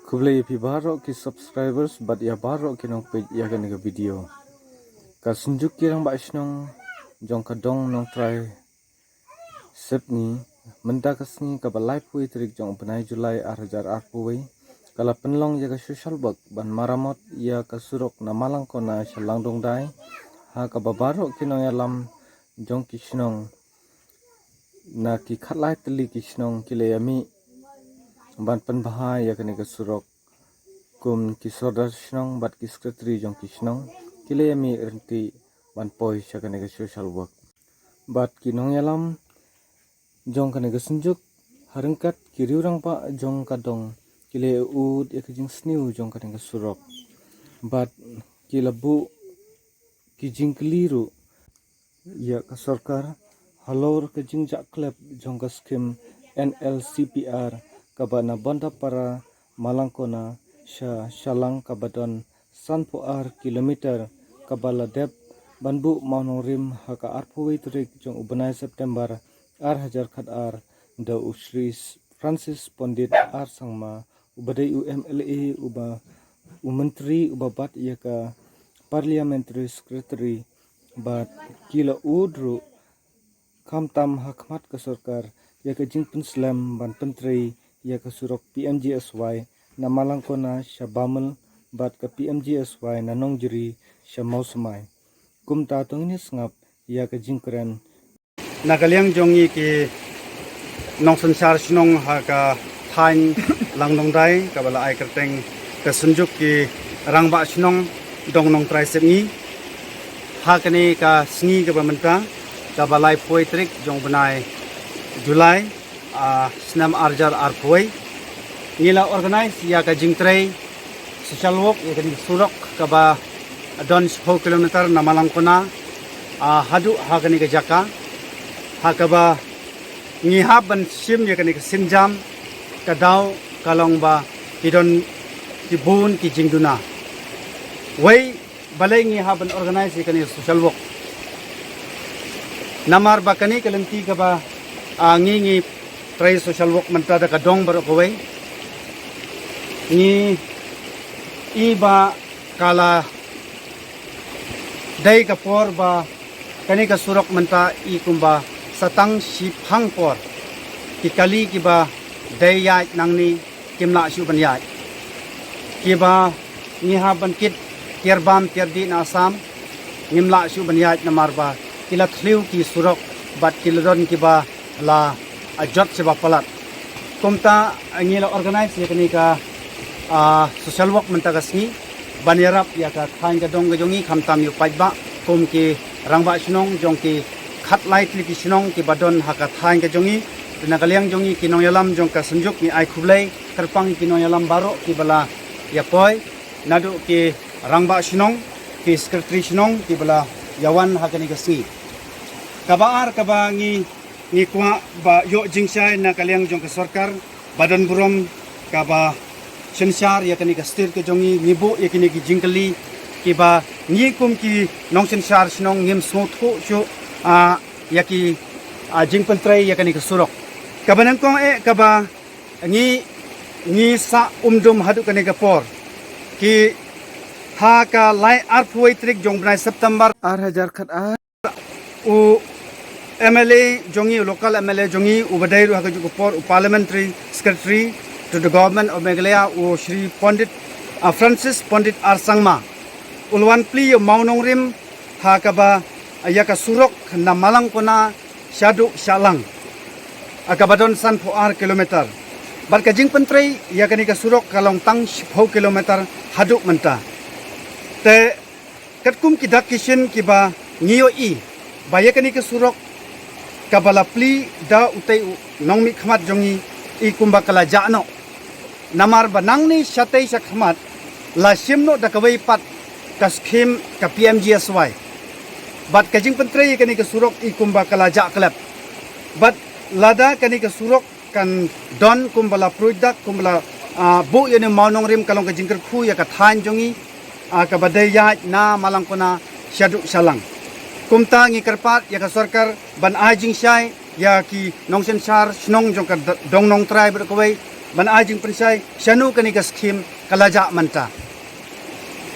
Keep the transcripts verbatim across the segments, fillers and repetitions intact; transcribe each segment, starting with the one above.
Khublei ïa phi baroh ki subscribers bad ïa baroh ki nongpeit ïa kane ka video. Ka Synjuk ki Rangbah Shnong jong ka Dong Nongtrai Sepngi, mynta ka sngi kaba laiphew tarik jong u bnai July ar hajar arphew wei, ka la pynlong ïa ka social work ban maramot ïa ka surok na Malangkona sha Langdongdai, ha kaba baroh ki nongïalam jong ki shnong na ki khatlai tylli ki shnong ki la ïa mih ban pynbha ïa kane ka surok. Kum ki sordar shnong bad ki secretary jong ki shnong ki la ïa mih ryntih ban poi sha kane ka social work. Bad ki nongïalam jong kane ka Synjuk, ha ryngkat ki riewrangbah jong ka dong, ki la ïa ud ïa ka jingsniew jong kane ka surok. Bad ki la buh ki jingkylli ruh ïa ka sorkar halor ka jingjahklep jong ka skim N L C P R kaba na Bondapara Malangkona sha Shalang kaba don sanphew ar kilometer, kaba la dep ban buh mawnongrim ha ka arphew wei tarik jong u bnai September ar hajar khatar da u Shri Francis Pandit R Sangma, uba dei u M L A, uba u myntri uba bat ïa ka parliamentary secretary, bad ki la ud ruh khamtam ha khmat ka sorkar ïa ka jingpynslem ban pyntrei ïa ka surok P M G S Y na Malangkona sha Bamel bad ka P M G S Y na Nongjri sha Mawsmai. Kumta to ngin ïa sngap ïa ka jingkren. Na ka liang jong ngi ki nongsynshar shnong ha ka thaiñ Langdongdai, kaba la ai kyrteng ka Synjuk ki Rangbah Shnong Dong Nongtrai Sepngi, ha kane ka sngi kaba mynta, kaba laiphew tarik jong bnai July, ah, snem ar hajar arphew wei, ngi la organise ïa ka jingtrei social work ïa kane ka surok kaba don shiphew kilometer na Malangkona, ah, haduh ha kane ka jaka, ha kaba ngi hap ban shim ïa kane ka sienjam, ka daw ka long ba ki don ki bun ki jingduna. Wei, balei ngi hap ban organise ïa kane ka social work? Namar ba kane ka lynti kaba, ah, ngi ngi trei social work mynta da ka dong baroh kawei, ngi i ba ka la dei ka por ba kane ka surok mynta i kumba sa tang shiphang por ki kali kiba dei ïaid nangne kim lah shuh ban ïaid. Kiba ngi hap ban kit tiar bam tiar dih na Assam, ngim lah shuh ban ïaid namar ba ki la thliew ki surok bad ki la don kiba la, ah, jot shaba palat. Kumta, ah, ngi la organise ïa kane ka, ah, social work mynta ka sngi ban ïarap ïa ka thaiñ ka dong ka jong ngi, khamtam ïa u paidbah kum ki rangbah shnong jong ki khatlai tylli ki shnong kiba don ha ka thaiñ ka jong ngi. Na ka liang jong ngi ki nongïalam jong ka Synjuk, ngi ai khublei kyrpang ïa ki nongïalam baroh kiba la ïa poi, naduh ki rangbah shnong, ki secretary shnong kiba la ïa wan ha kane ka sngi. Kaba ar, kaba ngi ngi kwah ba ïoh jingshai na ka liang jong ka sorkar ba don burom, kaba synshar ïa kane ka state ka jong ngi, ngi buh ïa kine ki jingkylli kiba ngi kum ki nongsynshar shnong ngim sngewthuh shuh, ah, ïa ki, ah, jingpyntrei ïa kane ka surok. Kaba nyngkong eh, kaba ngi, ngi sah umdum haduh kane ka por, ki ha ka lai arphew wei tarik jong bnai September ar hajar khatar, u M L A jong ngi, u local M L A jong ngi, uba dei ruh ha kajuh ka por u parliamentary secretary to the government of Meghalaya, u Shri Pandit, ah, Francis Pandit R Sangma, u la wan plie ïa u mawnongrim ha kaba, ah, ïa ka surok na Malangkona shaduh Shahlang, ah, kaba don sanphew ar kilometer. Bad ka jingpyntrei ïa kane ka surok ka long tang shiphew kilometer haduh mynta. Te katkum ki dak ki shin kiba ngi ïohi ba ïa kane ka surok kaba la plie da utei u nongmihkhmat jong ngi, i kumba ka la jah noh. Namar ba nangne shatei shakhmat la shim noh da kawei pat ka skim ka P M G S Y. Bad ka jingpyntrei ïa kane ka surok i kumba ka la jah klep. Bad lada kane ka surok kan don kumba la pruid dak, kumba la, ah, buh ïa une u mawnongrim, ka long ka jingkyrkhu ïa ka thaiñ jong ngi, ah, kaba dei ïaid na Malangkona shaduh Shahlang. Kumta ngi kyrpad ïa ka sorkar ban ai jingshai ïa ki nongsynshar shnong jong ka d-, dong Nongtrai baroh kawei, ban ai jingpynshai shano kane ka skhim ka la jah mynta.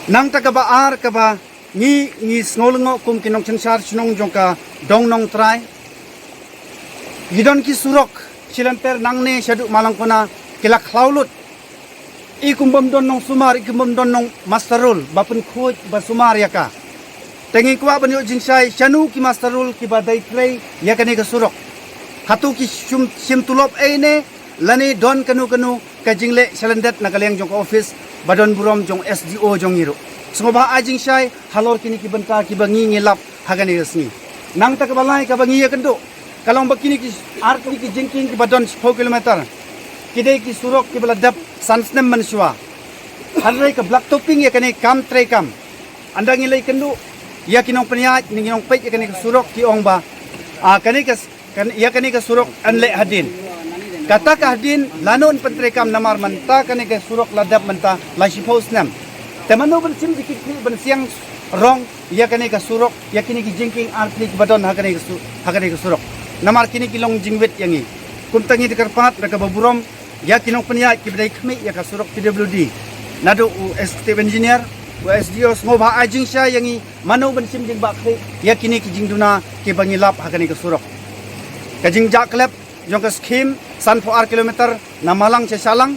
Nangta kaba ar kaba ngi ngi sngew lyngngoh kum ki nongshynshar shnong jong ka dong Nongtrai. Ki don ki surok shilynter nangne shaduh Malangkona ki la khlaw lut. I kum bym don nongsumar, i kum bym don nong muster roll ba pynkhuid ba sumar ïa ka. Te ngi kwah ban ïoh jingshai shano ki muster roll kiba dei trei ïa kane ka surok. Hato ki shim, shim tulop ei ne, lane don kano kano ka jingleh shalyndet na ka liang jong ka office ba don burom jong S D O jong ngi ruh. Sngewbha ai jingshai halor kine ki bynta kiba ngi ngi lap ha kane ka sngi. Nangta kaba lai kaba ngi ïakynduh ka long ba kine ki ar tylli ki jingkieng kiba don shiphew kilometer ki dei ki surok kiba la dep san snem mynshuwa. Hynrei ka blacktopping ïa kane kam trei kam. Ynda ngi la ïakynduh ïa ki nongpynïaid ne ki nongpeit ïa kane ka surok ki ong ba, ah, kane ka kan, ïa kane ka surok yn leh hadien. Kata ka hadien lano yn pyntreikam namar mynta kane ka surok la dep mynta la shiphew snem. Te mano ban shim jingkitkhlieh ban siang rong ïa kane ka surok, ïa kine ki jingkieng ar tylli kiba don ha kane ka su-, ha kane ka surok. Namar kine ki long jingwit ïa ngi. Kumta ngi da kyrpad da kaba burom ïa ki nongpynïaid kiba dei khmih ïa ka surok P W D, naduh u executive engineer, u S D O, sngewbha ai jingshai ïa ngi mano ban shim jingbakla ïa kine ki jingduna kiba ngi lap ha kane ka surok. Ka jingjah klep jong ka skhim sanphew ar kilometer na Malang sha Shillong,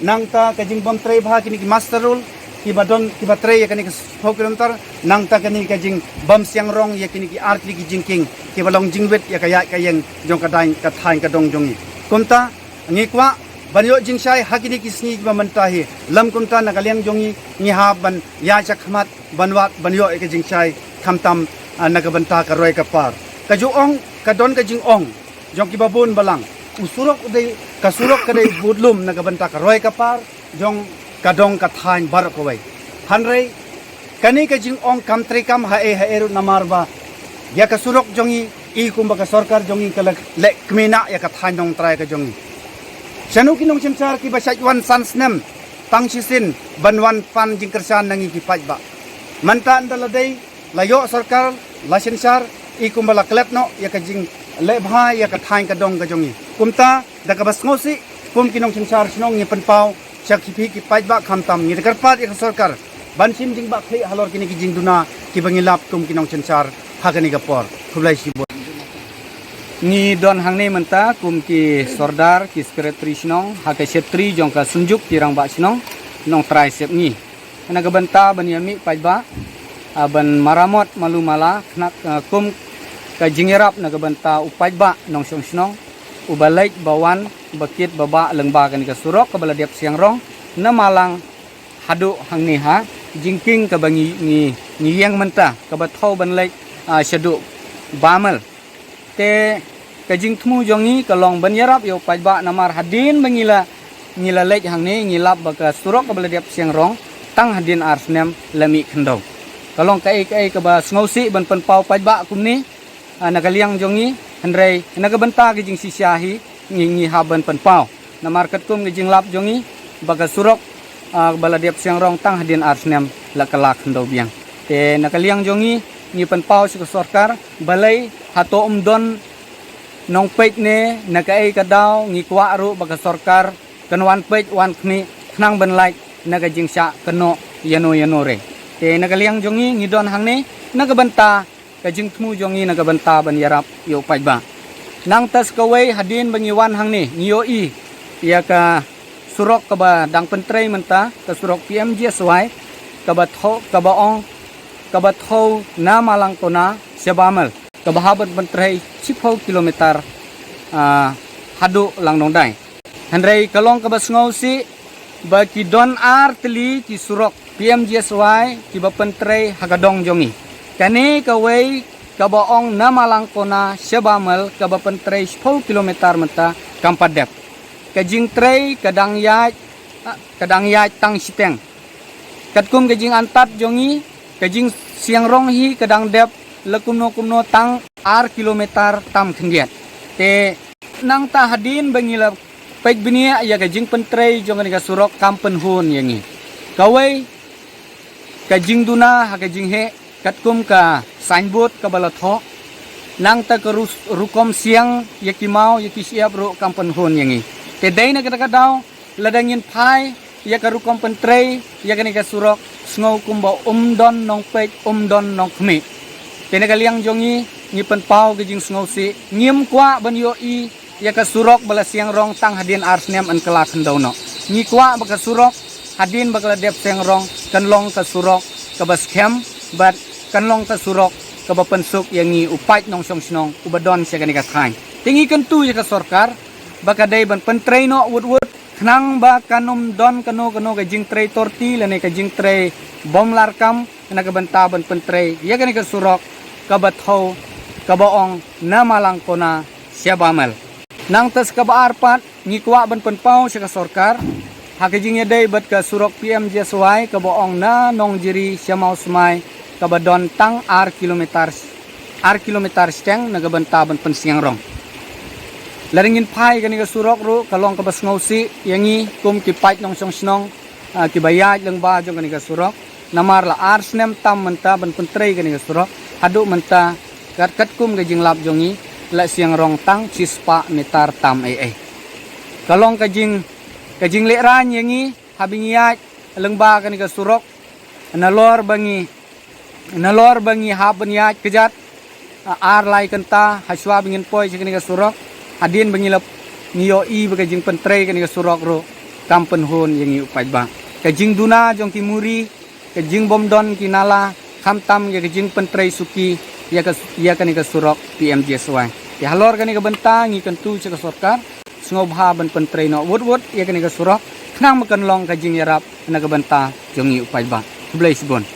nangta ka jingbym trei bha kine ki muster roll kiba don kiba trei ïa kane ka shiphew kilometer, nangta kane ka jingbym siang rong ïa kine ki ar tylli ki jingkieng kiba long jingwit ïa ka ïaid ka ïeng jong ka daiñ ka thaiñ ka dong jong ngi. Kumta ngi kwah ban ïoh jingshai ha kine ki sngi kiba mynta hi. Lym kumta na ka liang jong ngi ngi hap ban ïaid shakhmat ban wad ban ïoh ïa ka jingshai khamtam, ah, na ka bynta ka roi ka par. Ka ju ong, ka don ka jingong jong kiba bun balang, u surok dei, ka surok ka dei budlum na ka bynta ka roi ka par jong ka dong ka thaiñ baroh kawei. Hynrei kane ka jingong kam treikam haei haei ruh namar ba ïa ka surok jong ngi i kumba ka sorkar jong ngi ka la leh kmie noh ïa ka thaiñ Nongtrai ka jong ngi. Shano ki nongshynshar kiba shait wan san snem tang shisien ban wan pan jingkyrshan na ngi ki paidbah? Mynta ynda la dei la ïoh sorkar la synshar i kumba la klet noh ïa ka jingleh bha ïa ka thaiñ ka dong ka jong ngi. Kumta da kaba sngewsih kum ki nongshynshar shnong ngi pynpaw sha ki phi ki paidbah khamtam ngi da kyrpad ïa ka sorkar ban shim jingbakla halor kine ki jingduna kiba ngi lap kum ki nongshynshar ha kane ka por. Khublei shibun. Ngi don hangne mynta kum ki sordar ki sekretari shnong ha ka shetri jong ka Synjuk ki Rangbah Shnong Nongtrai Sepngi. Na ka bynta ban ïa mih paidbah, ah, ban maramot malu mala, khnang, ah, kum ka jingïarap na ka bynta u paidbah nongshong shnong uba leit ba wan, uba kit ba bah lyngba kane ka surok kaba la dep siang rong na Malang haduh hangne ha jingkieng kaba ngi, ngi, ngi ïeng mynta kaba thew ban leit, ah, shaduh Bamel. Te ka jingthmu jong ngi ka long ban ïarap ïa u paidbah namar hadien ba ngi la, ngi la leit hangne ngi lap ba ka surok kaba la dep siang rong tang hadien ar snem la mih khyndew. Ka long kaei kaei kaba sngewsih ban pynpaw paidbah kumne, ah, na ka liang jong ngi, hynrei na ka bynta ka jingshisha hi ngi, ngi hap ban pynpaw. Namar katkum ka jinglap jong ngi ba ka surok, ah, ba la dep siang rong tang hadien ar snem la kylla khyndew biang. Te na ka liang jong ngi ngi pynpaw sha ka sorkar balei hato ym don nongpeit ne na kaei ka daw, ngi kwah ruh ba ka sorkar kan wan peit wan khmih khnang ban lait na ka jingshah kynnoh ïano ïano re. Te na ka liang jong ngi ngi don hangne na ka bynta ka jingthmu jong ngi na ka bynta ban ïarap ïa u paidbah. Nangta sa kawei hadien ba ngi wan hangne ngi ïohi ïa ka surok kaba dang pyntrei mynta, ka surok P M G S Y kaba thew, kaba ong, kaba thew na Malangkona sha Bamel, kaba hap ban pyntrei shiphew kilometer, ah, haduh Langdongdai. Hynrei ka long kaba sngewsih ba ki don ar tylli ki surok P M G S Y kiba pyntrei ha ka dong jong ngi. Kane kawei kaba ong na Malangkona sha Bamel kaba pyntrei shiphew kilometer mynta kam pat dep. Ka jingtrei ka dang ïaid, ah, ka dang ïaid tang shiteng. Katkum ka jingantat jong ngi, ka jingsiang rong hi ka dang dep la kumno kumno tang ar kilometer tam khyndiat. Te nangta hadien ba ngi la peit bniah ïa ka jingpyntrei jong kane ka surok kam pynhun ïa ngi. Kawei ka jingduna ha ka jingheh katkum ka signboard kaba la thoh. Nangta ka rus-, rukom siang ïa ki maw ïa ki shyiap ruh kam pynhun ïa ngi. Te dei na kata ka daw Lada ngin phai ïa ka rukom pyntrei ïa kane ka surok, sngew kumba um don nongpeit, um don nongkhmih. Te na ka liang jong ngi, ngi pynpaw ka jingsngewsih, ngim kwah ban ïohi ïa ka surok ba la siang rong tang hadien ar snem yn kylla khyndew noh. Ngi kwah ba ka surok hadien ba ka la dep siang rong kan long ka surok kaba skhem bad kan long ka surok kaba pynsuk ïa ngi u paid nongshong shnong uba don sha kane ka thaiñ. Te ngi kyntu ïa ka sorkar ba ka dei ban pyntrei noh wut wut, khnang ba kan ym don kano kano ka jingtrei torti lane ka jingtrei bym larkam na ka bynta ban pyntrei ïa kane ka surok kaba thew, kaba ong na Malangkona sha Bamel. Nangta sa kaba ar pat, ngi kwah ban pynpaw sha ka sorkar ha ka jingïadei bad ka surok P M G S Y kaba ong na Nongjri sha Mawsmai, kaba don tang ar kilometer, ar kilometer shiteng na ka bynta ban pynsiang rong. Lada ngin phai kane ka surok ruh, ka long kaba sngewsih ïa ngi kum ki paid nongshong shnong, ah, kiba ïaid lyngba jong kane ka surok. Namar la ar snem tam mynta ban pyntrei kane ka surok, haduh mynta, kat katkum ka jinglap jong ngi, la siang rong tang shispah meter tam ei ei. Ka long ka jing, ka jinglehraiñ ïa ngi haba ngi ïaid lyngba kane ka surok, nalor ba ngi, nalor ba ngi hap ban ïaid kjat, ah, ar lai kynta hashwa ba ngin poi sha kane ka surok. Hadien ba ngi la, ngi ïohi ba ka jingpyntrei kane ka surok ruh kam pynhun ïa ngi u paidbah. Ka jingduna jong ki muri, ka jingbym don ki nala, khamtam ïa ka jingpyntrei suki ïa ka, ïa kane ka surok P M G S Y. Te halor kane ka bynta ngi kyntu sha ka sorkar, sngewbha ban pyntrei noh wut wut ïa kane ka surok, khnang ba kan long ka jingïarap na ka bynta jong ngi u paidbah. Khublei shibun.